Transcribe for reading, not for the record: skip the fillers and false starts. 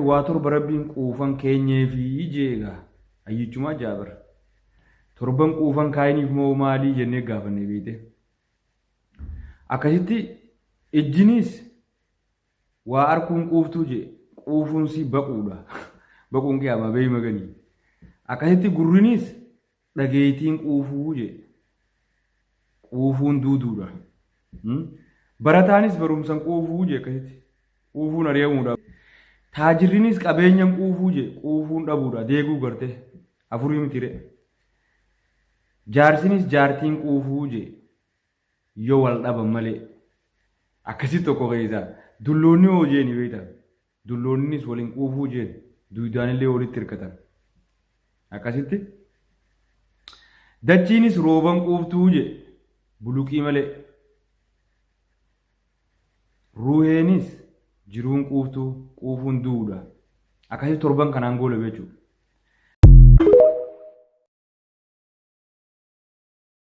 Waa torba Rabbiin quufan keenyeefii jee egaa hayyichumaa ja'a bar. Torban quufan kaayiniif moo maalii jennee gaafanne beeyte. Akkasitti ijjiniis waa arkuun quuftuu jee quufuun si baquudha. Baquun qiyaamaa beeyi maganii. Akkasitti gurriniis dhageeytiin quufuu jee. Quufuun duuduudha. Barataanis barumsan quufuu jee akkasitti. Quufuun ari'amuudha. Taajirrinis qabeenyan quufuu jee quufuun dhabuudha. Deeguu garte. Afurii miti ree. Jaarsinis jaartiin quufuu jee yoo wal dhaban malee. Akkasitti tokko keessa dulloonni hoo jeeni beektaa. Dulloonnis wal hin quufuu jeen duudaanillee walitti hirkatan. Akkasitti dachiinis rooban quuftuu jee buluqii malee. Ruuheenis jiruun quuftuu quufuun du'uudha. Akkasitti torban kanaan goolabe jechuudha.